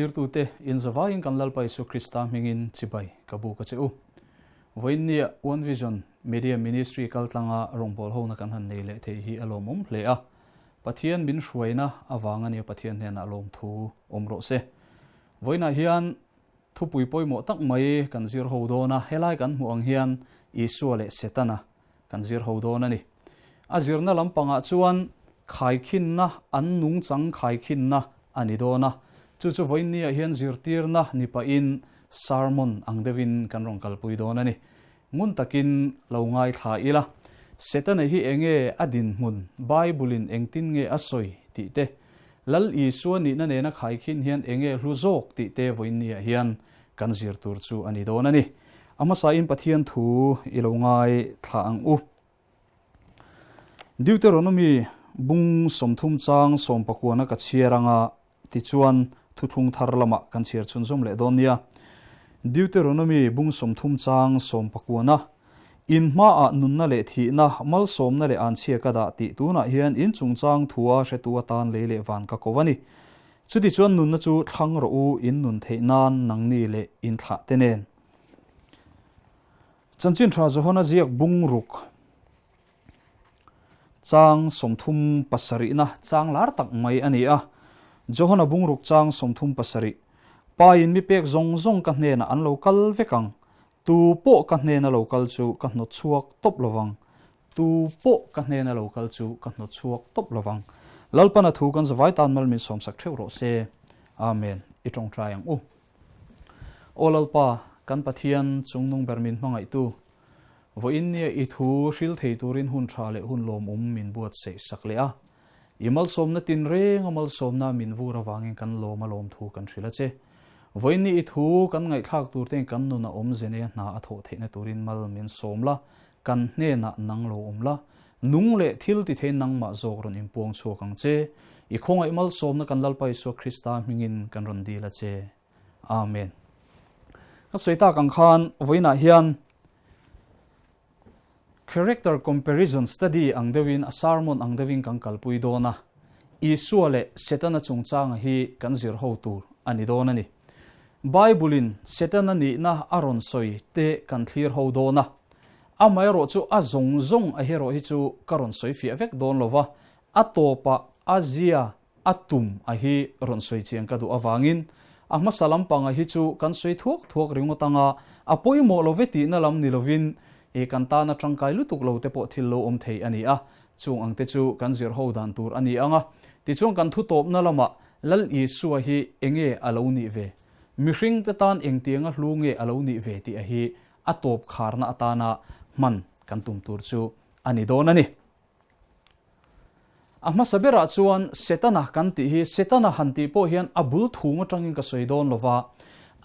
Thlirtute, in zavaiin kan Lalpa Isua Krista hmingin chibai ka buk a che u. Vawiinnia One Vision Media Ministry kaltlanga rawngbâwl hona kan han nei leh thei hi a lawmawm hle a. Pathian min hruaina avang ania Pathian hnenah lawmthu awm rawh se. Vawiinah hian thupui pawimawh tak mai kan zir ho dawn a, helai kan hmuh ang hian Isua leh Setana kan zir ho dawn a ni. A zirna lampangah chuan khaikhinna, an nungchang khaikhinna a ni dawn a, chu chu vawiinniah hian zirtirna ni pahin sermon ang deuhin kan rawn kalpui dawn a ni. Ngun takin lo ngaithla ila, Setana hi enge a dinhmun, Bible-in engtin nge a sawi tih te, Lal Isua nihna nena khaikhin hian enge hlu zawk tih te vawiinniah hian kan zir tur chu a ni dawn a ni. A hmasain Pathian thu i lo ngaithla ang u. Deuteronomy bung 30 chang sawmpakuana ka chhiar anga tichuan thuthlung thar lamah kan chhiar chhunzawm leh dawn nia. Deuteronomy bung 30 chang sawmpakuana In hmaah nunna leh thihna, malsawmna leh anchhia ka dah tih tunah hian in chungchang thua hretu atan lei leh van ka ko a ni. Chutichuan nunna chu thlang rawh u, in nun theih nan nangni leh in thlah te nen. Chanchin tha Johana ziak bung ruk chang 37na chang lar tak mai a ni a. Johana bung ruk chang 37, Pa in mi pek zawng zawng ka hnenah an lo kal vek ang, tu pawh ka hnena lo kal chu ka hnawt chhuak tawp lovang. Tu pawh ka hnena lo kal chu ka hnawt chhuak tawp lovang. Lalpana thu kan zavai tan mal min sawmsak theuh rawh se. Amen. I tawngtai ang u. Aw Lalpa, kan Pathian chungnung ber min hmangaihtu, vawiin nia i thu hril thei turin hun tha leh hun lawmawm min buatsaih sak leh a. I malsawmna tinreng a malsawmna min vur avangin kan lawm a lawm thu kan hrilh a che. Vawiin ni i thu kan ngaihthlak tur ten kan nun a awm zene hna a thawh theihna turin mal min sawm la, kan hnenah nang lo awm la, nung leh thil ti thei nangmah zawk rawn inpuang chhuak ang che. I khawngaih malsawmna kan Lalpa Isua Krista hmingin kan rawn dil a che. Amen. Ka sawi tak ang khan vawiinah hian character comparison study ang deuhin a sermon ang deuhin kan kalpui dawn a, Isua leh Setana chungchanga hi kan zir ho tur a ni dawn a ni. Bible-in Setana nihna a rawn sawi te kan thlir ho dawn a, amaherawh chu a zawng zawng a herawh hi chu ka rawn sawi fiah vek dawn lo va, a tawpah a zia a tum a hi rawn sawi chiang ka duh avangin a hmasa lampanga hi chu kan sawi thuak thuak ringawt anga a pawimawh lo ve tihna lam ni lovin i kan tana tangkai lutuk lo te pawh thil lo awm thei a ni a, chung ang te chu kan zir ho dan tur a ni anga tichuan kan thu tawpna lamah Lal Isua hi enge a lo nih ve, mihring te tan engtianga hlu nge a lo nih ve tih a hi a tawp kharna atana hman kan tum tur chu a ni dawn a ni. A hmasa berah chuan Setana kan tih hi Setana han tih pawh hian a bul thung atangin ka sawi dawn lova,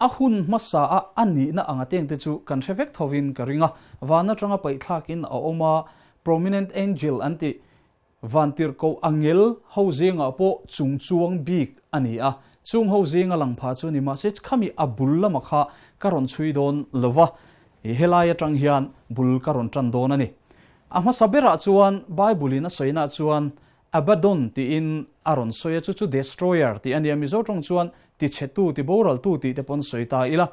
a hun hmasa a a nihna ang ateng te chu kan hre vek thovin ka ring a, van atanga paihthlakin a awm a, prominent angel an tih vantirhkoh angel ho zingah pawh chung chuang bik a ni a, chung ho zinga lang pha chu ni mahse khami a bul lama kha ka rawn chhui dawn lova, helai atang hian bul ka rawn tan dawn a ni. A hmasa berah chuan Bible-in a sawinaah chuan Abaddon tiin a rawn sawi a, chu chu Destroyer tih a ni a, Mizo tawng chuan tichhetu, tiboraltu tih te pawn sawi ta ila.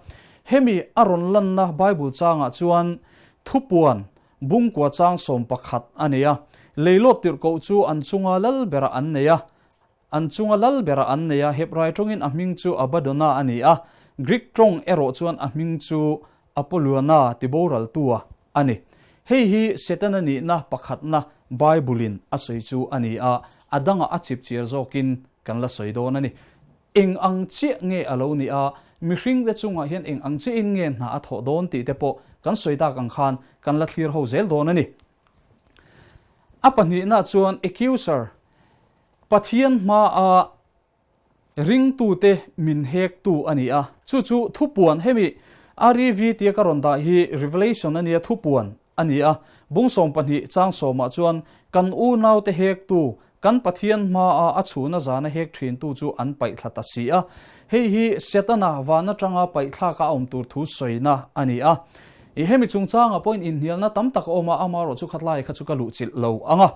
Hemi a rawn lanna Bible changah chuan thupuan bungkua chang 11 a nei a, leilawt tirhkoh chu an chunga lal berah an nei a, an chunga lal berah an nei a, Hebrai tawngin a hming chu Abaddona a ni a, Greek tawng erawh chuan a hming chu Apolluana tiboraltua a ni. Hei hi Setana nihna pakhatna Bible-in a sawi chu a ni a, a dangah a chip chiar zawkin kan la sawi dawn a ni. Eng ang chiah nge a lo nih a, mihringte chungah hian eng ang chiahin nge hna a thawh dawn tih te pawh kan sawi tak ang khan kan la thlir ho zel dawn a ni. A pahnihna chuan accuser, Pathian hmaa Ringtute min hektu a ni a, chu chu thupuan hemi REV tia ka rawn dah hi Revelation a nia thupuan a ni a, bung 12 chang sawmah chuan kan unaute hektu, kan Pathian hmaa a chhuna zana hek thintu chu an paihthla ta si a, hei hi Setana van atanga paihthlaka a awm tur thu sawina a ni a. I hemi chungchangah pawhin inhnialna tam tak a awm a, amaherawh chu khatlai kha chu ka luhchilh lo ang a.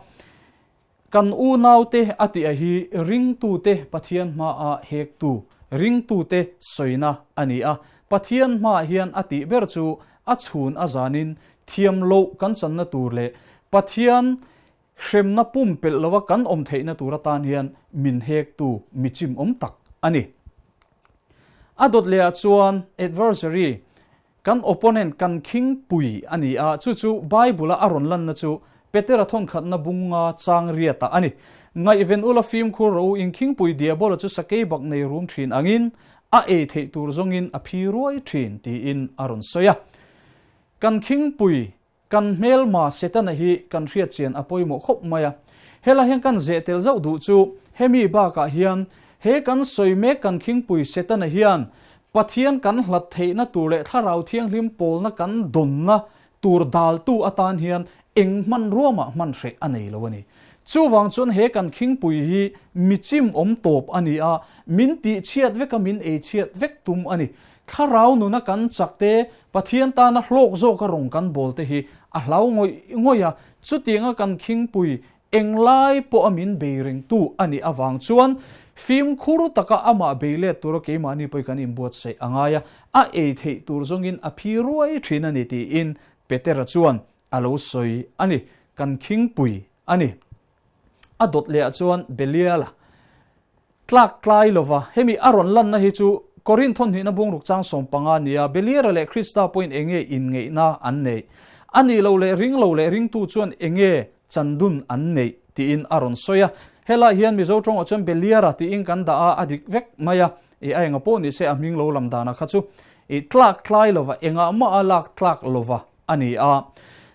Kan unaute a tih a hi ringtute Pathian hmaa hektu ringtute sawina a ni a. Pathian hmaah hian a tih ber chu a chhun a zanin thiam loh kan channa tur leh Pathian hremna pumpelh lova kan awm theihna tur atan hian min hektu mi chimawm tak a ni. A dawt lehah chuan adversary Kan opponent kan khingpui a ni a, chu chu Bible-a a rawn lanna chu Petera thawnkhatna bunga chang riatah a ni. Ngaihven ula fimkhur rawh u, inkhingpui diabola chu sakei bak nei rum thin angin a ei theih tur zawngin a phi ruai thin tiin a rawn sawi a. Kan khingpui Kan hmelma Setana hi kan hriat chian a pawimawh khawp mai a. Helai hian kan zeh tel zauh duh chu hemi bakah hian he kan sawi mek kan khingpui Setana hian Pathian kan hlat theihna tur leh Thlarau Thianghlim pawlna kan dawnna tur daltu atan hian eng hmanrua mah hman hreh a nei lo a ni. Chuvang chuan he kan khingpui hi mi chim awm tawp a ni a, min tihchhiat veka min eichhiat vek tum a ni. Thlarau nuna kan chak te, Pathian tana hlawk zawka rawng kan bawl te hi a hlau ngawih ngawih a, chutianga kan khingpui englai pawha min bei rengtu a nih avang chuan fimkhur taka amah bei let tura keimahni pawhin kan inbuatsaih a ngai a, a ei theih tur zawngin a phi ruai thin a ni tiin Petera chuan a lo sawi a ni, kan khingpui a ni. A dawt lehah chuan Beliala Tlak tlai lova, hemi a rawn lanna hi chu Korinth thawnhnihna bungruk chang 15 a ni a, Beliara leh Krista pawhin enge inngeihna an neih? A nih lo leh ring lo leh ringtu chuan enge chandun an neih? tiin a rawn sawi a. Helai hian Mizo tawngah chuan Beliara tiin kan dah a, a dik vek mai a, i a enga pawh ni se a hming lo lam danah kha chu i tlak tlai lova, engah mah a lak tlak lova. a ni a.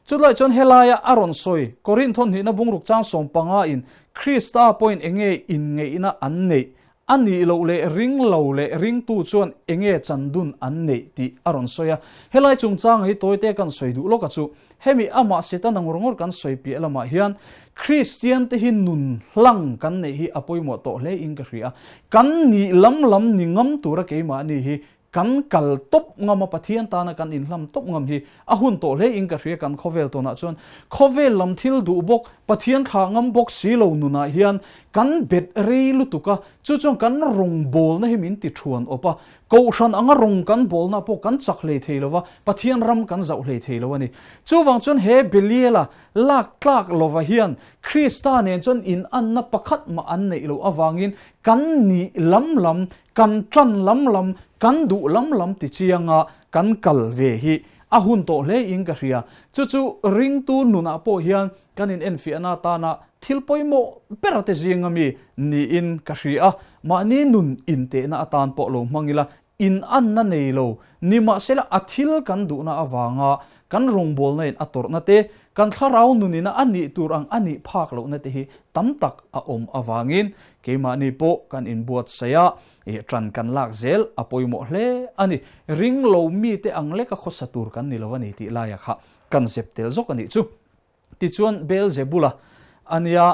Chulai chuan helaia a rawn sawi, Korinth thawnhnihna bungruk chang 15 in Krista pawhin enge inngeihna an neih, a nih loh leh ring lo leh ringtu chuan enge chandun an neih tih a rawn sawi a. Helai chungchanga hi tawite kan sawi duh lawk a chu, hemi amah Setana ngawr ngawr kan sawi piah lamah hian Kristian te hi nun hlang kan neih hi a pawimawh tawh hle in ka hria. Kan nih lam lam ni ngam tura keimahni hi Kan kal tawp ngam a, Pathian tana kan inhlam tawp ngam hi a hun tawh hle in ka hria kan khawvel tawnah chuan khawvel lam thil duh bawk, Pathian thlah ngam bawk si lo nunah hian kan bet rei lutuk a, chu chuan kan rawngbawlna hi min ti thuan awp a, Kohhran anga rawng kan bawlna pawh kan chak hlei thei lo va, Pathian ram kan zauh hlei thei lo a ni. Chuvang chuan he Beliala lak tlak lova hian Krista nen chuan inanna pakhat mah an neih loh avangin kan nih lam lam Kan ṭan lam lam, kan duh lam lam ti chianga kan kal ve hi a hun tawh hle in ka hria. Chu chu ringtu nunah pawh hian kan in enfiahna atana thil pawimawh ber te zinga mi niin ka hria a. Mahni nun intehna atan pawh lo hmang ila, inanna nei lo nimahsela a thil kan duhna avanga kan rawngbawlna in a tawrhna te, kan thlarau nunina a nih tur ang a nih phak lohna te hi tam tak a awm avangin Keimahni pawh kan inbuatsaih a, ih ṭan kan lak zel a pawimawh hle a ni. Ring lo mite ang leka khawsa tur kan ni lo a ni tih laia kha kan zep tel zawk a nih chu. Tichuan Beelzebula a nia,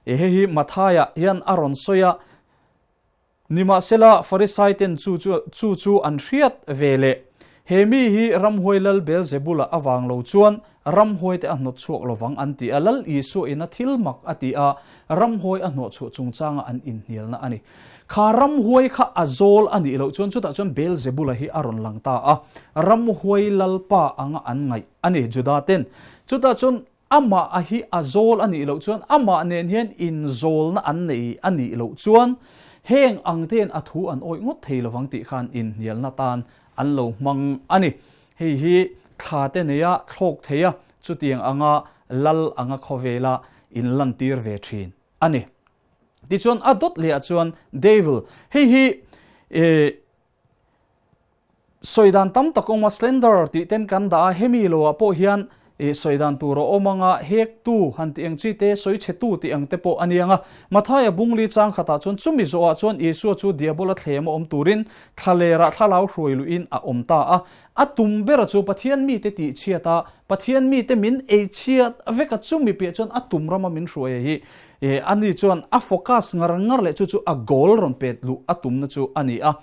ih hei hi Mathaia hian a rawn sawi a, Nimahsela Farisaiten chu chu chu chu an hriat ve leh. He mi hi ramhuai lal Beelzebula avang lo chuan ramhuai te a hnawt chhuak lovang an ti a, Lal Isua in a thil mak a ti a, ramhuai a hnawh chhuah chungchanga an inhnialna a ni. Kha ramhuai kha a zawl a nih loh chuan chutah chuan Beelzebula hi a rawn lang ta a, ramhuai lalpa anga an ngaih a ni Juda ten. Chutah chuan Amah a hi a zawl a nih loh chuan amah nen hian inzawlna an nei a nih loh chuan heng ang te'n a thu an awih ngawt thei lovang tih khan inhnialna tan an lo hmang a ni. Hei hi thla te neia thlawk thei a, chutiang anga lal anga khawvela inlantir ve thin a ni. Tichuan a dawt lehah chuan Devil, hei hi Sawi dan tam tak awm a, slender tih ten kan dah a, hemi lo ah pawh hian ih sawi dan tur a awm ang a, hek tu han tih ang chi te, sawi chhe tu tih ang te pawh a ni ang a. Mathaia bungli chang khatah chuan chumi zawhah chuan Isua chu Diabola thlem a awm turin thlalerah thlarau hruai luhin a awm ta a. A tum bera chu Pathian mite tih chhiat a, Pathian mite min ei chhiat vek a, chumi piah chuan a tum rama min hruai a hi ih ani chuan a focus ngar ngar leh chu chu a goal rawn pet luh a tumna chu a ni a.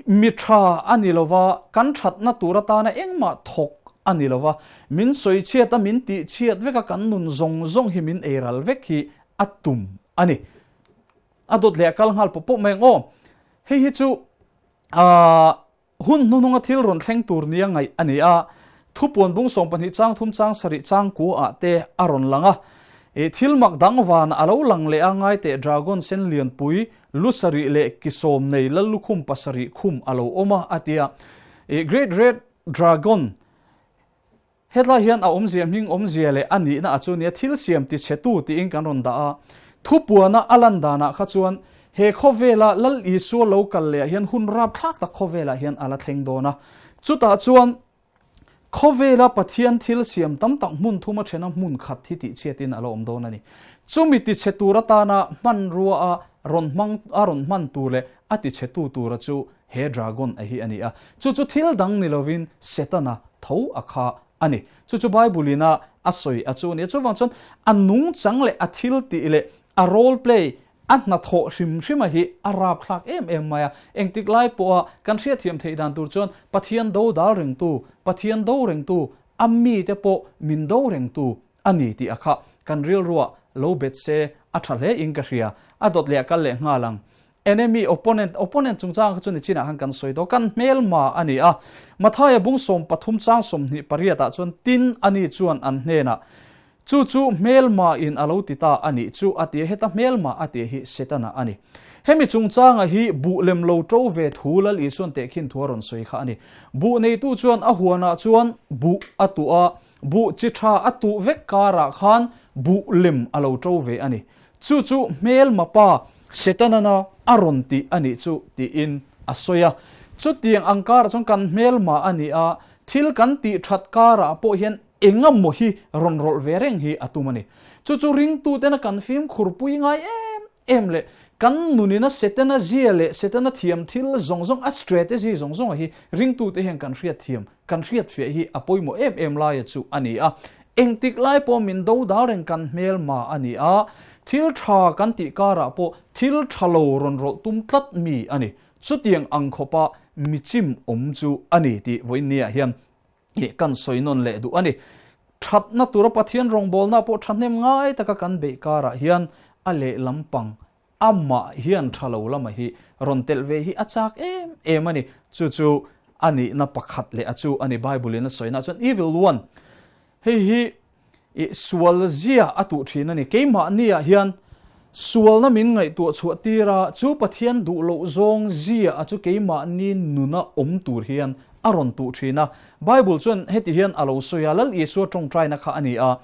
Mi tha a ni lova, kan thatna tur atana engmah thawk a ni lova, min sawi chhiat a, min tih chhiat vek a, kan nun zawng zawng hi min eiral vek hi a tum a ni. A dawt leh a kal nghal pawp pawp mai ang aw. Hei hi chu aah hun hnuhnunga thil rawn thleng tur nia ngaih a ni a, thupuan bung 12 chang thum chang sarih chang ku ah te a rawn lang a. Ih thil mak dang van a lo lang leh a ngai teh dragon sen lianpui lu sarih leh ki sawm nei lal lukhum pasarih khum a lo awm a a ti a. Ih Great Red Dragon Hetlai hian a awmzia hming awmzia leh a nihna a chu nia thil siam ti chhetu tiin kan rawn dah a. Thupuana a lan danah kha chuan he khawvela Lal Isua lo kal leh ah hian hun rapthlak tak khawvelah hian a la thleng dawn a. Chutah chuan khawvela Pathian thil siam tam tak hmun thuma thena hmun khat hi tihchhiatin a la awm dawn a ni. Chumi ti chhe tur atana hmanrua a rawn hmang a rawn hman tur leh a ti chhetu tura chu He dragon a hi a ni a, chu chu thil dang ni lovin Setana tho a kha a ni. Chu chu Bible in a a sawi a chu a ni a, chuvang chuan a nungchang leh a thil tih leh a role play, a hnathawh hrim hrim a hi a rapthlak em em mai a. Engtik lai pawha kan hriatthiam theih dan tur chuan Pathian do dal rengtu, Pathian do rengtu, a mite pawh min do rengtu a ni tih a kha kan rilruah lo bet se a tha hle in ka hria. A dawt leh a kal leh nghal ang. Enemy, opponent, opponent chungchang kha chu ni chinah khan kan sawi tawh, kan hmelma a ni a. Mathaia bung 13 chang 28 ah chuan tin a ni chuan an hnenah, Chu chu hmelma in a lo ti ta a nih chu a ti a, heta hmelma a tih hi Setana a ni. Hemi chungchanga hi buh lem lo to ve thu Lal Isuan tehkhin thu a rawn sawi kha a ni. Buh neitu chuan a huanah chuan buh a tuh a, buh chi tha a tuh vek karah khan buh lem a lo to ve a ni. Chu chu hmelma pa Setanana a rawn tih a nih chu tiin a sawi a. Chutiang ang karah chuan kan hmelma a ni a, thil kan tih that karah pawh hian engemaw hi rawn rawlh ve reng hi a tum a ni. Chu chu ringtutena kan fimkhurpui ngai em em leh kan nunina Setana zia leh Setana thiam thil zawng zawng, a strategy zawng zawng hi ringtute hian kan hriatthiam Kan hriatfiah hi a pawimawh em em laia chu a ni a, engtik lai pawh min do dal reng kan hmelma a ni a, thil tha kan tih karah pawh thil tha lo rawn rawlh tum tlat mi a ni. Chutiang ang khawpa mi chim awm chu a ni tih vawiinniah hian kan sawi nawn leh duh a ni. Thatna tura Pathian rawngbawlna pawh thahnem ngai taka kan beih karah hian a lehlam pang Amah hian tha lo lama hi rawn telh ve hi a chak em em a ni. Chu chu a nihna pakhat leh a chu a ni Bible in a sawina chuan evil one hei hi i sual zia a tuh thin a ni. Keimahni ah hian sualna min ngaihtuah chhuah tir a, chu Pathian duh loh zawng zia a chu keimahni nuna awm tur hian a rawn tuh thin a. Bible chuan heti hian a lo sawi a, Lal Isua tawngtaina kha a ni a,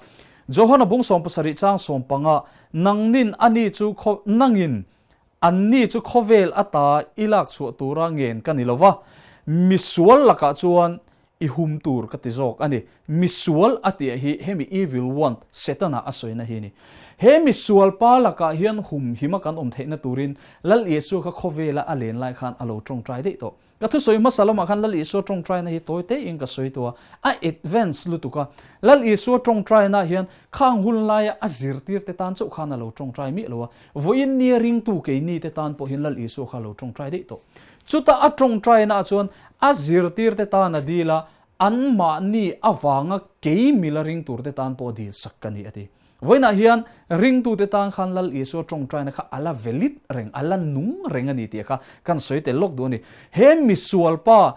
Johana bung 17 chang 15, Nangnin ani chu khaw, nangin anni chu khawvel ata i lak chhuah tura ngen ka ni lo va, misual lakah chuan i hum tur ka ti zawk a ni. Misual a tih hi hemi evil one, Setana a sawina hi a ni. He misual pa lakah hian humhima kan awm theihna turin Lal Isua kha khawvela a len lai khan a lo tawngtai daih tawh. Ka thusawi hmasa lamah khan Lal Isua tawngtaina hi tawi tein ka sawi tawh a, a advance lutuk a. Lal Isua tawngtaina hian khang hun laia a zirtir te tan chauh khan a lo tawngtai miah lo a, vawiin nia ringtu keini te tan pawh hian Lal Isua kha a lo tawngtai daih tawh. Chuta a tawngtaina ah chuan a zirtir te tan a dil a, anmahni avanga kei mila ring tur te tan pawh dil sak ka ni a ti. Vawiinah hian ringtute tan khan Lal Isua tawngtaina kha a la velit reng, a la nung reng a ni tih kha kan sawi tel lawk duh a ni. He misual pa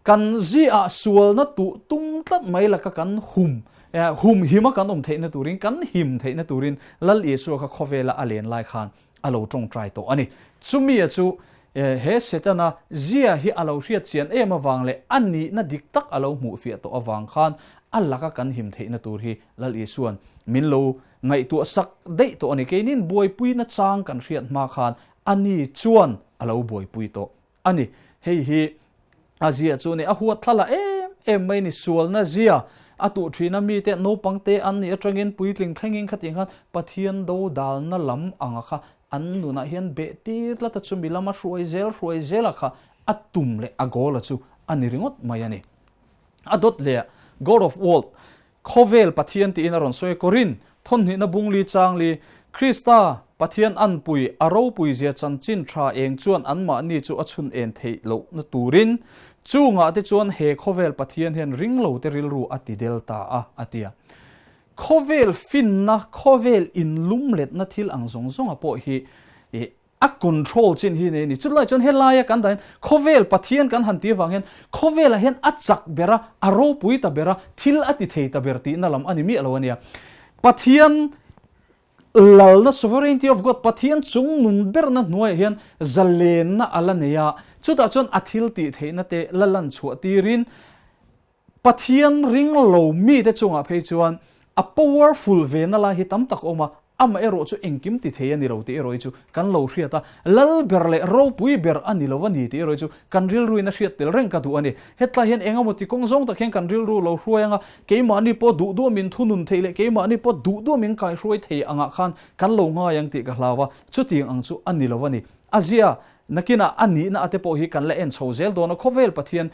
kan ziah sualna tuh tum tlat mai laka kan hum, hum hima kan awm theihna turin, kan him theihna turin Lal Isua kha khawvela a len lai khan a lo tawngtai tawh a ni. Chumia chu he Setana zia hi a lo hriat chian em avang leh a nihna dik tak a lo hmuhfiah tawh avang khan a laka kan him theihna tur hi Lal Isuan min lo ngaihtuah sak daih tawh a ni. Keinin buaipuina chang kan hriat hma khan a ni chuan a lo buaipui tawh a ni. Hei hi a zia chu ni a huat thla la em em mai ni sualna zia a tuh thin a mite naupang te an nih atangin puitling thlengin khatiang khan Pathian do dalna lam anga kha an nunah hian beh tir tlat a chumi lama hruai zel hruai zela kha a tum leh a goal a chu a ni ringawt mai a ni. A dawt leh God of World Khawvel Pathian tiin a rawn sawi a, Korin, thawnhnihna bungli changli, Krista, Pathian anpui, a ropuizia chanchin tha eng chuan anmahni chu a chhun en theih lohna turin, chungah te chuan he khawvel Pathian hian ringlo te rilru a ti del ta a, a ti a. Khawvel finna, khawvel inlumletna thil ang zawng zawnga pawh hi. A control chin hi nei a ni. Chulai chuan helaia kan dah hian khawvel Pathian kan han tih avang hian khawvelah hian a chak ber a, a ropui ta ber a, thil a ti thei ta ber tihna lam a ni miah lo a nia. Pathian lalna sovereignty of God, Pathian chung nun berna hnuaiah hian zalenna a la nei a, chutah chuan a thil tih theihna te la lan chhuah tirin Pathian ring lo mite chungah phei chuan a powerful ve na lai hi tam tak a awm a, amah erawh chu engkim ti thei a ni lo tih erawh hi chu kan lo hriat a, lal ber leh ropui ber a ni lo a ni tih erawh hi chu kan rilruin a hriat tel reng ka duh a ni. Hetlai hian eng emaw ti kawng zawng tak hian kan rilru lo hruai ang a, keimahni pawh duh duh min thunun thei leh keimahni pawh duh duh min kaihruai thei angah khan kan lo ngai ang tih ka hlau a, chutiang ang chu a ni lo a ni. A zia Nakinah a nihna ate pawh hi kan la en chho zel dawn a, khawvel Pathian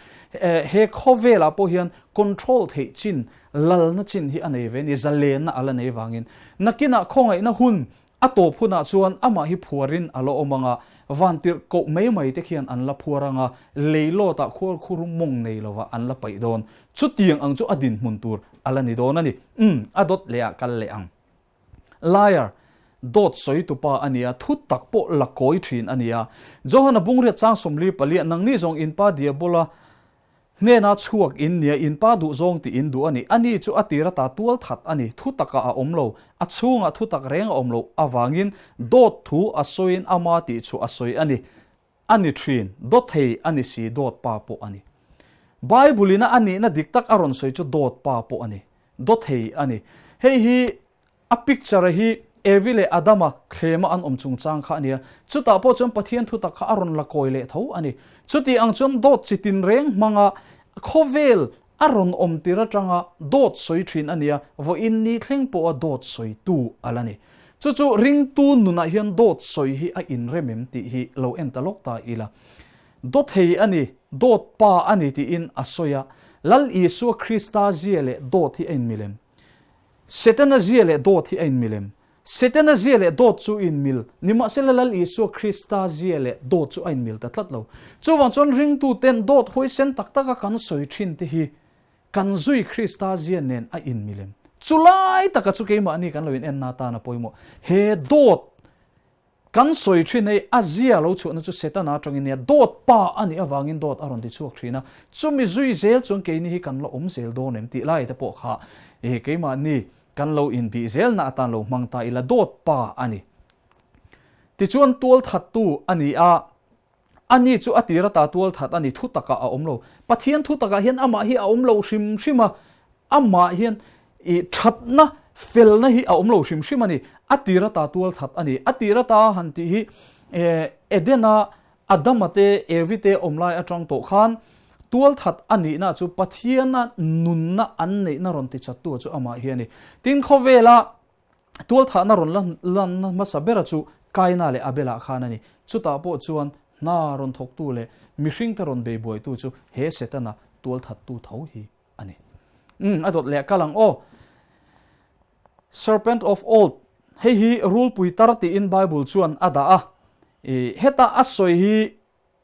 he khawvelah pawh hian control theih chin, lalna chin hi a nei ve a ni, zalenna a la nei vangin. Nakinah khawngaihna hun a tawp hunah chuan amah hi phuarin a la awm ang a, vantirh koh mai mai te khian an la phuar ang a, leilawtah khuarkhur mawng nei lovah an la paih dawn. Chutiang ang chu a dinhmun tur a la ni dawn a ni. Umm, a dawt lehah kal leh ang. Liar, dawt sawi tupa a nia, thu tak pawh la kawi thin a nia. Johana bungriat chang 44 ah nangni zawng inpa Diabola hnena chhuak in nia, inpa duh zawng tih in duh a ni. Ani chu a tir ata tual that a ni, thu takah a awm lo, a chhungah thu tak reng a awm loh avangin dawt thu a sawiin ama tih chu a sawi a ni. A ni thin, dawt thei a ni si, dawt pa pawh a ni. Bible ina a nihna dik tak a rawn sawi chu dawt pa pawh a ni, dawt thei a ni. Hei hi a picture hi Evi leh Adama thlema an awm chungchang kha a nia. Chutah pawh chuan Pathian thutak kha a rawn la kawi leh tho a ni. Chuti ang chuan dawt chi tinreng hmanga khawvel a rawn awm tir atanga dawt sawi thin a nia, vawiin ni thleng pawha dawt sawitu a la ni. Chu chu ringtu nunah hian dawt sawi hi a inrem em tih hi lo en ta lawk ta ila. Dawthei a ni, dawt pa a ni tiin a sawi a, Lal Isua Krista zia leh dawt hi a inmil em? Setana zia leh dawt hi a inmil em? Setana zia leh dawt chu inmil, nimahsela Lal Isua Krista zia leh dawt chu a inmil ta tlat lo. Chuvang chuan ringtuten dawt huaisen tak taka kan sawi thin te hi kan zui Krista zia nen a inmil em? Chulai taka chu keimahni kan lo inenna atan a pawimawh. He dawt Kan sawi thin hei a zia lo chhuahna chu Setana atangin nia dawt pa a nih avangin dawt a rawn ti chhuak thin a, chumi zui zel chuan keini hi kan la awm zel dawn em tih lai te pawh kha eh keimahni kan lo inbih zelna atan lo hmang ta ila dawt pa a ni. Tichuan tualthattu a ni a, ani chu a tir ata tualthat a ni thu takah a awm lo. Pathian thu takah hian amah hi a awm lo hrim hrim a, Amah hian i thatna, felna hi a awm lo hrim hrim a ni. A tir ata tual that a ni. A tir ata han tih hi Edena Adama te, Evi te awm lai atang tawh khan tual that a nihna chu Pathiana nunna an neihna rawn ti chattu chu amah hi a ni. Tin, khawvela tual thahna rawn lanna hmasa bera chu Kaina leh Abela khan a ni. Chutah pawh chuan hna rawn thawktu leh mihringte rawn beibuaitu chu he Setana tual thattu tho hi a ni. Umm, a dawt leh kal ang aw. Serpent of old, hei hi rulpui tar tiin Bible chuan a dah a. I heta a sawi hi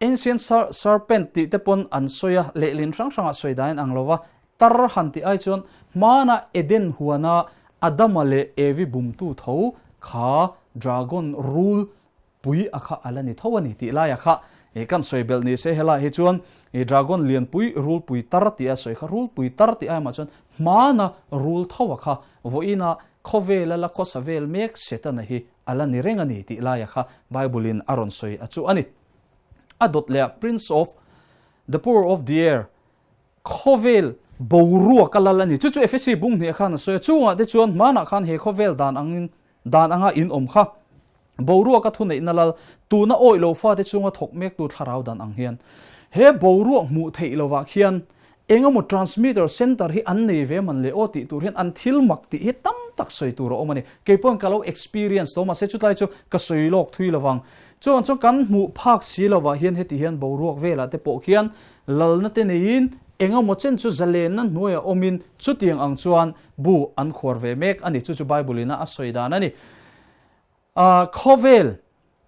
ancient serpent tih te pawn an sawi a, lehlin hrang hrangah sawi dahin ang lo va, tar han tih ai chuan hmana Eden huana Adama leh Evi bumtu tho kha dragon rul pui a kha a la ni tho a ni tih laia kha i kan sawi belh ni se helai hi chuan i dragon lianpui rulpui tar tih a sawi kha rulpui tar tih aimah chuan hmana rul tho a kha vawiina khawvela la khawsa vel mek Setana hi a la ni reng a ni tih laia kha Bible in a rawn sawi a chu a ni. A dawt leh ah Prince of the Power of the Air khawvel boruak a lal a ni. Chu chu Ephesi bung hnih khan a sawi a, chungah te chuan hmanah khan he khawvel dan angin dan anga in awm kha Boruak a thuneihna lal, tuna awih lo fate chunga thawk mektu thlarau dan ang hian he boruak hmuh theih lovah khian eng emaw transmitter center hi an nei ve man le aw tih tur hian an thil mak tih hi tam tak sawi tur a awm a ni. Kei pawhin ka lo experience tawh mahse chutlai chu ka sawi lawk thui lovang. Chuan chuan kan hmuh phak si lovah hian heti hian boruak velah te pawh khian lalna te neiin eng emaw chen chu zalenna hnuaiah awmin chutiang ang chuan bu an khuar ve mek a ni. Chu chu Bible ina a sawi dan a ni. A khawvel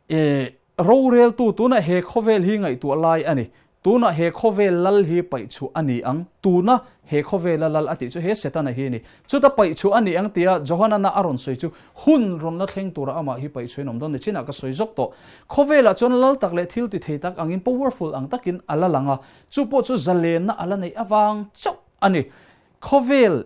e roreltu tunah he khawvel hi ngaihtuah lai a ni. Tunah he khawvel lal hi paih chhuah a ni ang, tuna he khawvela lal a tih chu he Setana hi a ni. Chuta paih chhuah a ni ang tia Johanana a rawn sawi chu hun rawn la thleng tura amah hi paih chhuahin awm dawn ni chinah ka sawi zawk tawh. Khawvelah chuan lal tak leh thil ti thei tak angin powerful ang takin a la lang a, chu pawh chu zalenna a la neih avang chauh a ni. Khawvel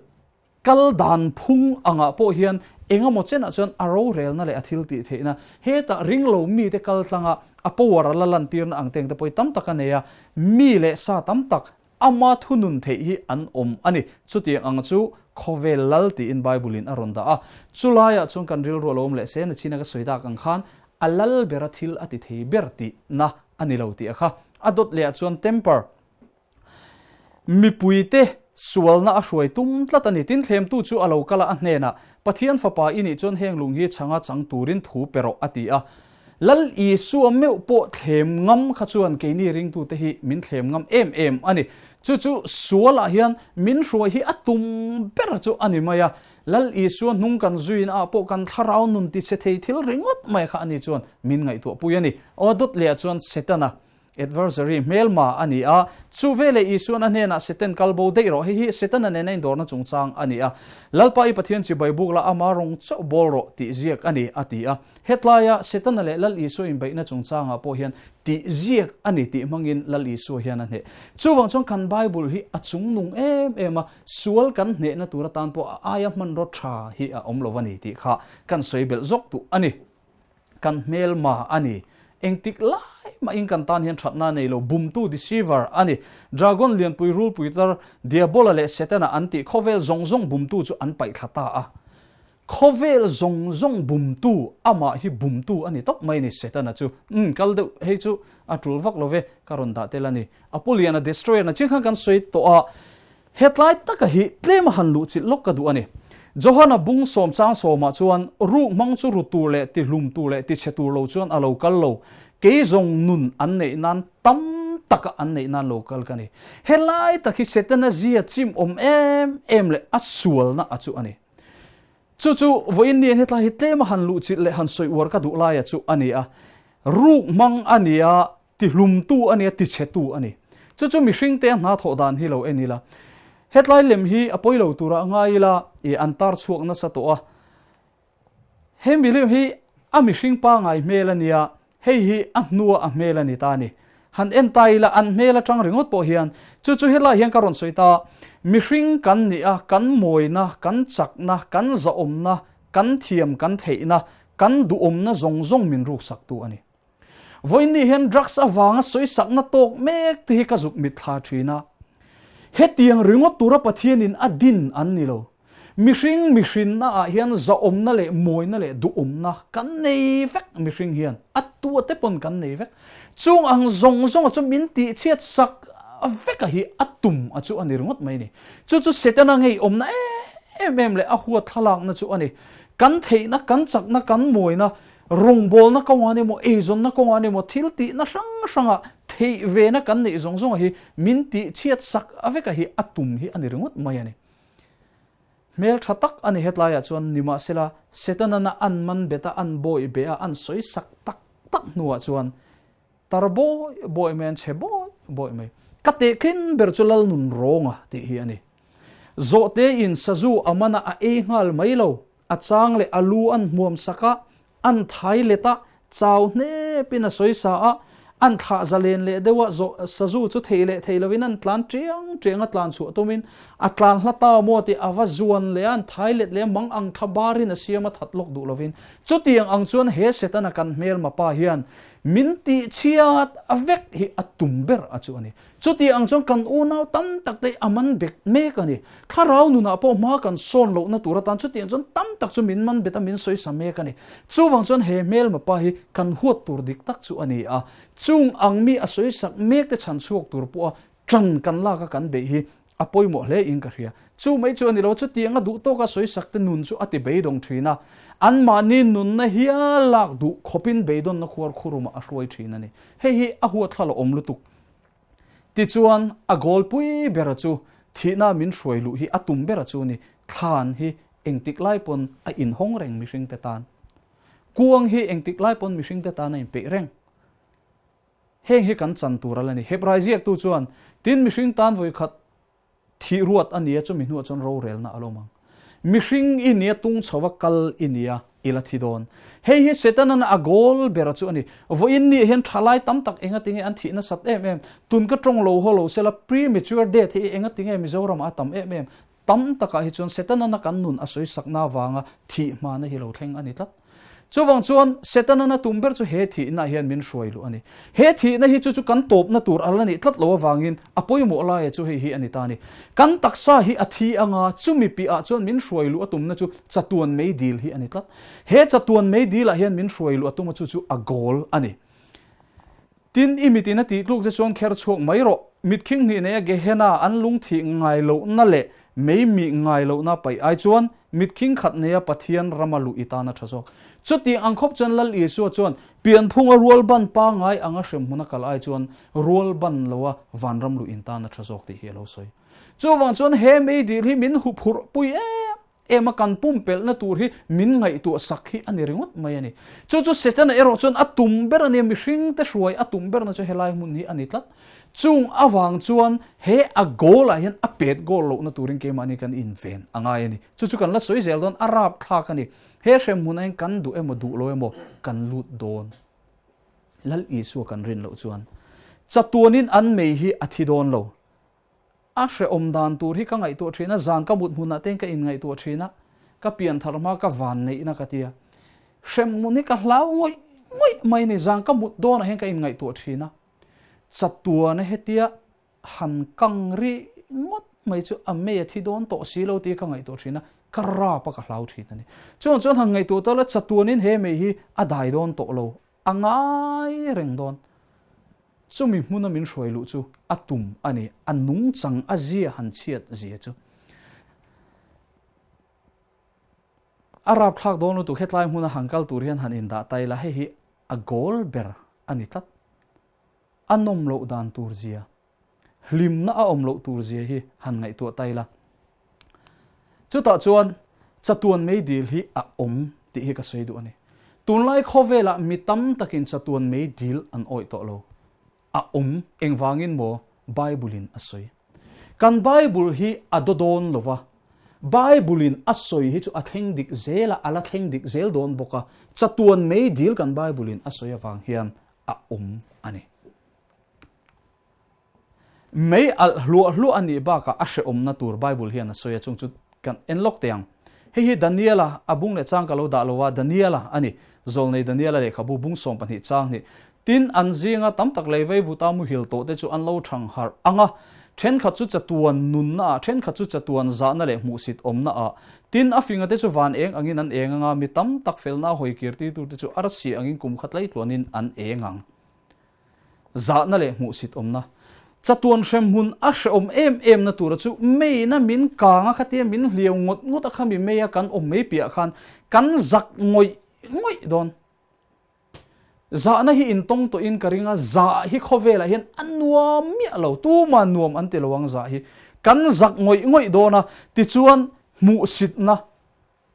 Kal dan phung angah pawh hian eng emaw chenah chuan a rorelna leh a thil tih theihna, hetah ringlo mite kal tlanga a power a la lantirna ang teng te pawh hi tam tak a nei a, mi leh sa tam tak ama thunun theih hi an awm a ni. Chutiang ang chu khawvel lal tiin Bible-in a rawn dah a. Chulaiah chuan kan rilru a lo awm leh se, nachina ka sawi dak ang khan a lal bera thil a ti thei ber tihna a ni lo tih a kha. A dawt lehah chuan temper. Mipuite sualna a hruai tum tlat a ni. Tin, thlemtu chu a lo kal a, a hnenah, Pathian Fapa i nih chuan heng lung hi chhanga chang turin thu pe rawh, a ti a. Lal Isua meuh pawh thlem ngam kha chuan keini ringtute hi min thlem ngam em em a ni. Chu chu sualah hian min hruai hi a tum ber chu a ni mai a. Lal Isua hnung kan zuina ah pawh kan thlarau nun tichhe thei thil ringawt mai kha ani chuan min ngaihtuahpui a ni. Aw dawt leh ah chuan Setana Adversary, hmelma a ni a, chu veleh Isuan a hnenah Satan kal bo daih rawh, hei hi Setana nena indawrna chungchang a ni a, Lalpa i Pathian chibai buk la ama rawng chauh bawl rawh tih ziak a ni, a ti a. Hetlaia Setana leh Lal Isua inbeihna chungchangah pawh hian tih ziak a ni tih hmangin Lal Isua hian a hneh. Chuvang chuan kan Bible hi a chungnung em em a, sual kan hnehna tur atan pawh a aia hmanraw tha hi a awm lo a ni tih kha kan sawi belh zawk duh a ni. Kan hmelma a ni. Engtik lai mahin kan tan hian thatna a nei lo. Bumtu, deceiver, a ni. Dragon lianpui rulpui tar Diabola leh Setana an tih khawvel zawng zawng bumtu chu an paih thla ta a. Khawvel zawng zawng bumtu, amah hi bumtu a ni tawp mai ni Setana chu. Umm, kal deuh hei chu a tul vak lo ve, ka rawn dah tel a ni. A pu liana destroyer na chiang khan kan sawi tawh a. Hetlai taka hi tlem a han luhchilh lawk ka duh a ni. Johana bung sawm chang sawmah chuan ruk hmang chu ru tur leh ti hlum tur leh ti chhe tur lo chuan a lo kal lo. Kei zawng nun an neih nan tam taka an neih nan lo kal ka ni. Helai tak hi Setana zia chim awm em em leh a sualna a chu a ni. Chu chu vawiin nian hetlai hi tlem a han luhchilh leh han sawi uar ka duh laia chu a ni a. Ruk hmang a ni a, Tihlumtu a nia, tichhetu a ni. Chu chu mihringte a hna thawh dan hi lo en ila. Hetlai lem hi a pawi lo tura a ngai ila, i an tar chhuak nasa tawh a. He milim hi a mihring pangai hmel a nia, hei hi a hnua a hmel a ni ta a ni. Han en ta ila, an hmel atang ringawt pawh hian, chu chu helai hian ka rawn sawi ta, mihring kan nih a, kan mawina, kan chakna, kan zahawmna, kan thiam, kan theihna, kan duhawmna zawng zawng min ruksaktu a ni. Vawiin hian drugs avanga sawisakna tawk mek te hi ka zuk mitthla thin a. Hetiang ringawt tura Pathianin a din an ni lo. Mihring mihrinna ah hian zahawmna leh mawina leh duhawmna kan nei vek mihring hian a tua te pawn kan nei vek. Chung ang zawng zawnga chu min tihchhiat sak veka hi a tum a chu a ni ringawt mai ni. Chu chu Setana ngeiawmna em em leh a huat thlalakna chu a ni. Kan theihna, kan chakna, kan mawina Rawngbawlna kawngah emaw, eizawnna kawngah emaw, thil tihna hrang hrangah theih vena kan neih zawng zawngah hi min tihchhiat sak veka hi a tum hi a ni ringawt mai a ni. Hmel tha tak a ni hetlaiah chuan nimahsela Setana'n an man bet a, an bawih beh a, an sawi sak tak tak hnuah chuan tar bawi bawi mai, an chhe bawi bawi mai. Ka tehkhin ber chu Lalnun rawnga tih hi a ni. Zawhte in sazu a man a, a ei nghal mai lo. A chang leh a lu an hmuam sak a, an thai let a, chau hnepin a sawi sa a, an thlah zalen leh deuh a, zawh sazu chu thei leh thei lovin an tlan tiang tiang a, tlan chhuah tumin a tlan hla ta maw tih a va zuan leh a, an thai let leh a, mang ang thla barin a siam a, that lawk duh lovin. Chutiang ang chuan he Setana kan hmelma pa hian min tihchhiat a vek hi a tum ber a chu a ni. Chuti ang chuan kan unau tam tak te a man bek mek a ni. Thlarau nunah pawh hma kan sawn lohna tur atan chutiang chuan tam tak chu min man bet a, min sawi sa mek a ni. Chuvang chuan he hmelma pa hi kan huat tur dik tak chu a ni a. Chung ang mi a sawi sak mek te chhan chhuak tur pawha ṭan kan lak a kan beih hi a pawimawh hle in ka hria. Chu mai chu a ni lo, chutiang a duh tawka sawi sak te nun chu a ti beidawng ṭhin a. Anmahni nunna hial lak duh khawpin beidawnna khuar khurumah a hruai ṭhin a ni. Hei hi a huat thla la awm lutuk. Tichuan, a goal pui bera chu thihna min hruai luh hi a tum bera chu ni, thlan hi engtik lai pawn a inhawng reng mihringte tan. Kuang hi engtik lai pawn mihringte tan a inpeih reng. Heng hi kan chan tur a la ni. Hebrai ziaktu chuan, Tin, mihring tan vawikhat thih ruat a nia, chumi hnuah chuan rorelna a lo awm ang. Mihring i nia, tung chho a kal i nia, i la thi dawn. Hei hi Setanan a goal bera chu a ni. Vawiin nih hian thalai tam tak engatinge an thih nasat em em? Tun ka tawng lo haw lo sela premature death hi engatinge Mizoramah a tam em em? Tam takah hi chuan Setanana kan nun a sawisakna avanga thih hmana hi lo thleng a ni tlat. Chuvang chuan Setanana tum ber chu he thihna hian min hruai luh a ni. He thihna hi chu chu kan tawpna tur a la nih tlat lo avangin a pawimawh laia chu hei hi a ni ta a ni. Kan taksa hi a thi anga chumi piahah chuan min hruai luh a tumna chu chatuan mei dil hi a ni tlat. He chatuan mei dilah hian min hruai luh a tum a chu chu a goal a ni. Tin, i mitin a tih tluk che chuan kher chhuak mai rawh. Mit khing hnih neia Gehenna an lung thih ngai lohna leh mei mih ngai lohna paih ai chuan mit khing khat neia Pathian rama luh i tan a tha zawk. Chutiang ang khawp chuan Lal Isua chuan pianphunga rual ban pangai anga hremhmun a kal ai chuan rual ban loa vanram luh in tan a tha zawk tih hi a lo sawi. Chuvang chuan he meidil hi min huphurh pui em em a kan pumpelhna tur hi min ngaihtuah sak hi a ni ringawt mai a ni. Chu chu Setana erawh chuan a tum ber a nia, mihringte hruai a tum berna chu helai hmun hi a ni tlat. Chung avang chuan he a goal ah hian a pet goal lohna turin keimahni kan inven a ngai a ni. Chu chu kan la sawi zel dawn, a rapthlak a ni. He hrem hmunah hian kan duh emaw duh lo emaw kan lut dawn. Lal Isua kan rin loh chuan chatuanin an mei hi a thi dawn lo. A hrehawm dan tur hi ka ngaihtuah thin a, zan ka mut hmunah te ka inngaihtuah thin a, ka pian thar hma ka van neihna ka ti a. Hremhmun hi ka hlau ngawih ngawih mai a ni, zan ka mut dawnah hian ka inngaihtuah thin a. Chatuana hetia han kang ri ngawt mai chu a mei a thi dawn tawh si lo tih ka ngaihtuah thin a, ka rap a ka hlau thin a ni. Chuan chuan han ngaihtuah ta la chatuanin he mei hi a dai dawn tawh lo, a ngai reng dawn. Chumi hmuna min hruai luh chu a tum a ni, a nungchang a zia han chhiat zia chu. A rapthlak dawn lutuk, hetlai hmuna han kal tur hian han indah ta ila, hei hi a goal ber a ni tlat. A nawm loh dan tur zia, hlimna a awm loh tur zia hi han ngaihtuah ta ila. Chutah chuan chatuan meidil hi a awm tih hi ka sawi duh a ni. Tunlai khawvelah mi tam takin chatuan meidil an awih tawh lo. A awm engvangin maw Bible-in a sawi. Kan Bible hi a daw dawn lo va, Bible-in a sawi hi chu a thleng dik zel a, a la thleng dik zel dawn bawk a, chatuan meidil kan Bible-in a sawi avang hian a awm a ni. Mei alh hluah hluah a nih bakah a hrehawmna tur Bible hian a sawi a, chung chu kan en lawk teh ang. Hei hi Daniela, a bung leh chang ka lo dah lo a, Daniela a ni, Zawlnei Daniela lehkhabu bung 12 chang hnih. Tin, an zinga tam tak lei vei vuta muhil tawh te chu an lo thang harh ang a, thenkhat chu chatuan nunna ah, thenkhat chu chatuan zahna leh hmuhsit awmna ah. Tin, a finga te chu van eng angin an eng ang a, mi tam tak felna hawi kir tirtu te chu arsi angin kum khat leitluanin an eng ang. Zahna leh hmuhsit awmna. Chatuan hremhmun a hrehawm em em na tura chu meina min kang a khatia min hliau ngawt ngawt a khami meia kan awm mai piah khan kan zak ngawih ngawih dawn. Zahna hi intawng tawhin ka ring a, zah hi khawvelah hian a nuam miah lo, tuma nuam an ti lo ang zah hi. Kan zak ngawih ngawih dawn a, tichuan hmuhsitna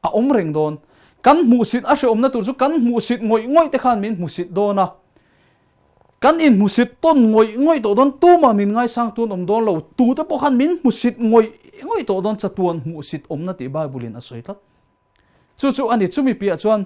A awm reng dawn. Kan hmuhsit a hrehawmna tur chu kan hmuhsit ngawih ngawih te khan min hmusit dawn a. Kan inhmusit tawn ngawih ngawih tawh dawn, tumah min ngaisang tun awm dawn lo, tute pawh khan min hmusit ngawih ngawih tawh dawn chatuan hmuhsit awmna tih Bible in a sawi tlat. Chu chu a ni, chumi piah chuan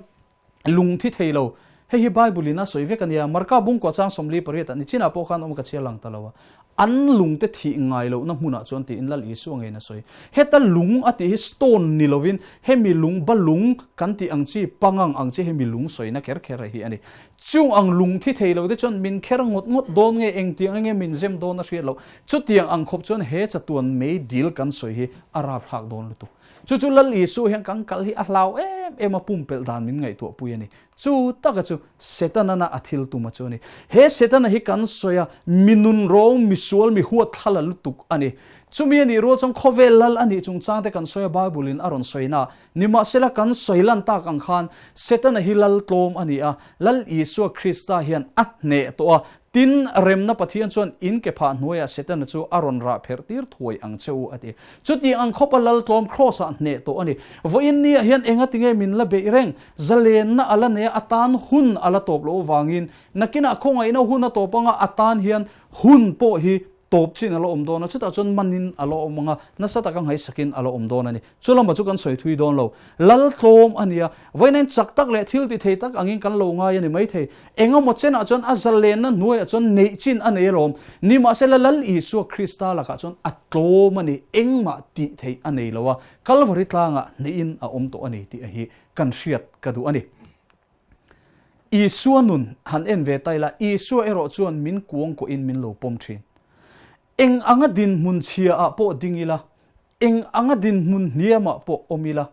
lung thi thei lo. Hei hi Bible in a sawi vek a nia, Marka bungkua chang 48 ah nichinah pawh khan awm ka chhiar lang ta lo a, an lungte thih ngai lohna hmunah chuan tiin Lal Isua ngeiin a sawi. Heta lung a tih hi stone ni lovin hemi lung ba lung kan tih ang chi, pangang ang chi hemi lung sawina kher kher hi a ni. Chung ang lung thi thei lo te chuan min kher ngawt ngawt dawn nge, engtiang enge min zem dawn a hriat loh. Chutiang ang khawp chuan he chatuan mei dil kan sawi hi a rapthlak dawn lutuk. Chu chu Lal Isu hian kan kal hi a hlau em em a, pumpelh dan min ngaihtuah pui a ni. Chu taka chu Setanana a thil tum a chu a ni. He Setana hi kan sawi a, mi nunrawng, mi sual, mi huatthlala lutuk a ni. Chumi a nih rual chuan khawvel lal a nih chungchang te kan sawi a, Bible in a rawn sawi na. Nimahsela kan sawi lan tak ang khan Setana hi lal tlawm a ni a, Lal Isua Krista hian a hneh tawh a. Tin, remna Pathian chuan in ke phah hnuaiah Setana chu a rawn rah pherh tir thuai ang che u, a ti. Chuti ang khawpa laltlawm Kraws-ah hneh tawh a ni. Vawiin niah hian engatinge min la beih reng? Zalenna a la nei a, a tan hun a la tawp loh avangin nakinah khawngaihna hun a tawp anga a tan hian hun pawh hi tawp chin a la awm dawn a, chutah chuan manin a la awm ang a, nasa taka ngaihsakin a la awm dawn a ni. Chu lamah chu kan sawi thui dawn lo. Lal tlawm a nia, vawiin chak tak leh thil ti thei tak angin kan lo ngai a ni maithei. Engemaw chenah chuan a zalenna hnuaiah chuan neih chin a nei alawm. Nimahsela Lal Isua Krista lakah chuan a tlawm a ni, engmah tih theih a nei lo a, Kalvari tlangah hnehin a awm tawh a ni tih hi kan hriat ka duh a ni. Isua nun han en ve ta ila, Isua erawh chuan min kuang kawhin min lo pawm thin. Eng anga dinhmun chhia ah pawh ding ila, eng anga dinhmun hniam ah pawh awm ila,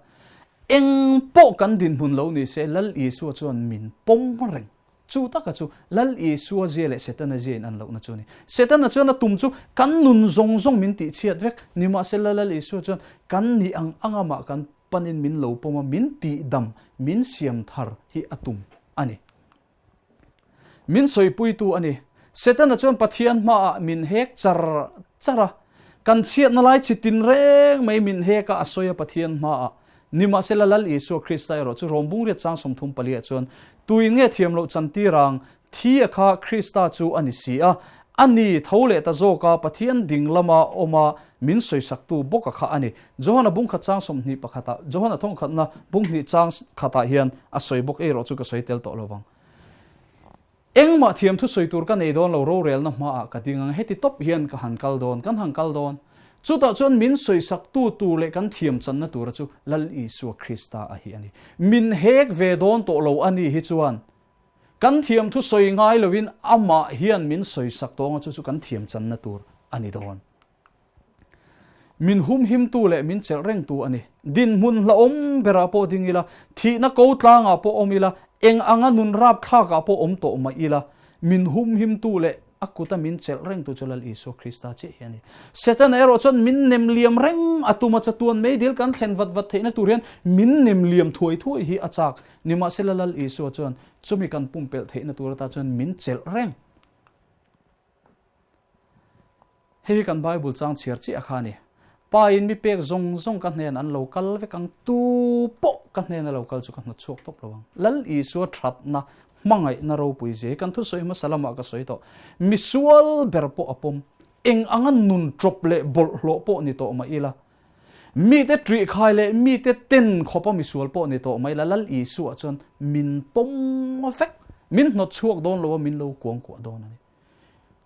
eng pawh kan dinhmun lo ni se Lal Isua chuan min pawm reng. Chu taka chu Lal Isua zia leh Setana zia in an lohna chu a ni. Setana chuan a tum chu kan nun zawng zawng min tihchhiat vek, nimahsela Lal Isua chuan kan nih ang anga mah kan panin min lo pawm a, min tihdam, min siam thar hi a tum a ni. Min sawipuitu a ni. Setana chuan Pathian hmaah min hek char char a, kan chhiatna lai chi tinreng mai min hek a, a sawi a Pathian hmaah. Nimahsela Lal Isua Krista erawh chu Rom bungriat chang 34 ah chuan, Tuin nge thiam loh chantir ang, thi a kha Krista chu a ni si a, a ni tho leh ta zawk a, Pathian ding lama awm a min sawisaktu bawk a kha a ni. Johana bungkhat chang 21 ah, Johana thawngkhatna bunghnih chang khatah hian a sawi bawk erawh chu ka sawi tel tawh lo vang. Engmah thiam thu sawi tur ka nei dawn lo, rorelna hmaah ka ding ang, heti tawp hian ka han kal dawn, kan han kal dawn. Chutah chuan min sawisaktu tur leh kan thiam channa tura chu Lal Isua Krista a hi a ni. Min hek ve dawn tawh lo a ni hi chuan kan thiam thu sawi ngai lovin amah hian min sawisak tawng a, chu chu kan thiam channa tur a ni dawn. Min humhimtu leh min chelh rengtu a ni. Dinhmun hlauhawm berah pawh ding ila, thihna ko tlangah pawh awm ila, eng anga nun rapthlakah pawh awm tawh mah ila, min humhimtu leh a kuta min chelh rengtu chu Lal Isua Krista chiah hi a ni. Setana erawh chuan min nem liam reng a tum a, chatuan meidil kan thlen vat vat theihna tur hian min nem liam thuai thuai hi a chak. Nimahsela Lal Isua chuan chumi kan pumpelh theihna tur ata chuan min chelh reng. Hei hi kan Bible chang chhiar chiah kha a ni. Pa in mi pek zawng zawng ka hnen an lo kal vek ang, tu pawh ka hnena lo kal chu ka hnawt chhuak tawp lo ang. Lal Isua thatna, hmangaihna ropui zia hi kan thusawi hmasa lamah ka sawi tawh. Misual ber pawh a pawm, eng anga nun ṭawp leh bawlhhlawh pawh ni tawh mah ila, mite ṭihkhai leh mite ten khawpa misual pawh ni tawh mah ila, Lal Isua chuan min pawm vek, min hnawt chhuak dawn lo a, min lo kuangkuah dawn a ni.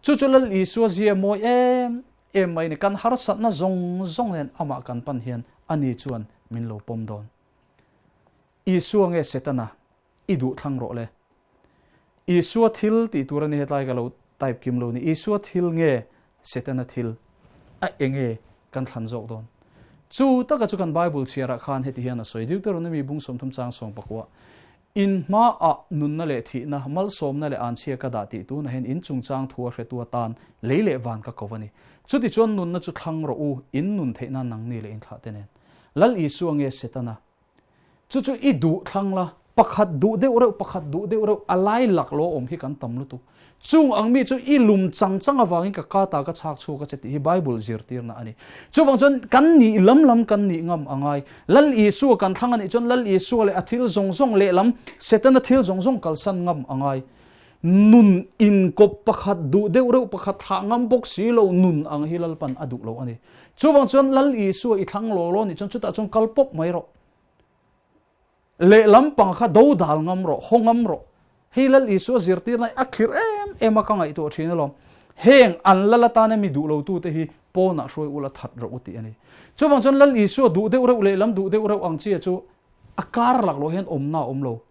Chu chu Lal Isua zia mawi em em mai ni. Kan harsatna zawng zawng nen amah kan pan hian ani chuan min lo pawm dawn. Isua nge Setana i duh thlang rawh le. Isua thil tih tur a ni hetlai ka lo type kim lo ni. Isua thil nge Setana thil a enge kan thlan zawk dawn. Chu taka chu kan Bible chhiarah khan heti hian a sawi Deuteronomy bung 30 chang 19. In hmaah nunna leh thihna, malsawmna leh anchhia ka dah tih tunah hian in chungchang thu a hretu atan lei leh van ka ko a ni. Chutichuan nunna chu thlang rawh u, in nun theih nan nangni leh in thlahte nen. Lal Isua nge Setana? Chu chu i duh thlang la, pakhat duh deuh reuh, pakhat duh deuh reuh, a lai laklawh awm hi kan tam lutuk. Chung ang mi chu i lum chang chang avangin ka ka ta ka chhak chhuak a che tih hi Bible zirtirna a ni. Chuvang chuan kan nih lam lam kan nih ngam a ngai. Lal Isua kan thlang a nih chuan Lal Isua leh a thil zawng zawng lehlam Setana thil zawng zawng kalsan ngam a ngai. Nun inkawp pakhat duh deuh reuh pakhat thlah ngam bawk si lo nun ang hi Lalpan a duh lo a ni. Chuvang chuan Lal Isua i thlang law law a nih chuan chutah chuan kal pawp mai rawh. Lehlam pang kha do dal ngam rawh, haw ngam rawh. Hei Lal Isua zirtirna hi a khirh em em a ka ngaihtuah thin alawm. Heng an lal atana mi duh lo tute hi pawnah hruai ula that rawh u tih a ni. Chuvang chuan Lal Isua duh deuh reuh lehlam duh deuh reuh ang chia chu a kar laklawh hian awmna a awm lo.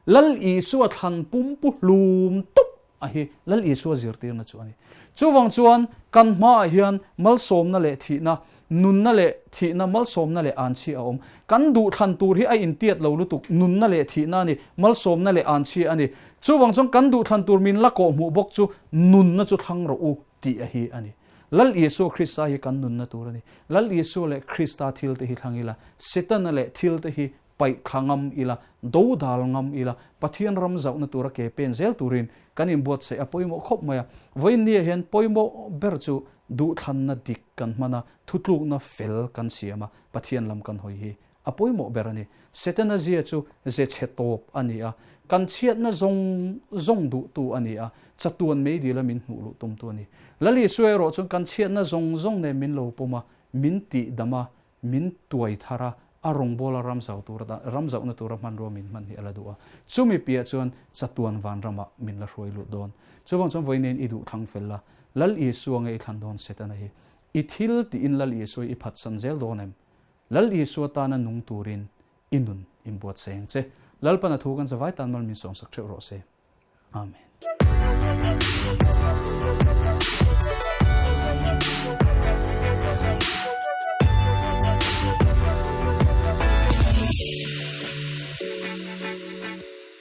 Lal Isua thlan pumpu hlum tawp a hi Lal Isua zirtirna chu a ni. Chuvang chuan kan hmaah hian malsawmna leh thihna, nunna leh thihna, malsawmna leh anchhia a awm. Kan duhthlan tur hi a intiat lo lutuk, nunna leh thihna a ni, malsawmna leh anchhia a ni. Chuvang chuan kan duhthlan tur min la kawhhmuh bawk chu nunna chu thlang rawh u tih a hi a ni. Lal Isua Krista hi kan nunna tur a ni. Lal Isua leh Krista thilte hi thlang ila, Setana leh thilte hi. Paih thla ngam ila, do dal ngam ila, Pathian ram zauhna tura ke pen zel turin kan inbuatsaih a pawimawh khawp mai a. Vawiin nia hian pawimawh ber chu duhthlanna dik kan hman a, thutlukna fel kan siam a, Pathian lam kan hawi hi a pawimawh ber a ni. Setana zia chu ze chhe tawp a ni a, kan chhiatna zawng zawng duhtu a ni a, chatuan meidila min hmuh luh tumtu a ni. Lal Isua erawh chuan kan chhiatna zawng zawng nen min lo pawm a, min tihdam a, min tuai thar a, a rawngbawla ram zau tura dan, ram zauhna tura hmanrua min hman hi a la duh a. Chumi piah chuan chatuan vanramah min la hruai lut dawn. Chuvang chuan vawiin i duh thlang fel la, Lal Isua nge i thlan dawn Setana hi? I thil tiin Lal Isua i phatsan zel dawn em? Lal Isua tana nung turin i nun inbuatsaih ang che. Lalpan a thu kan zavai tan mal min sawmsak theuh rawh se. Amen.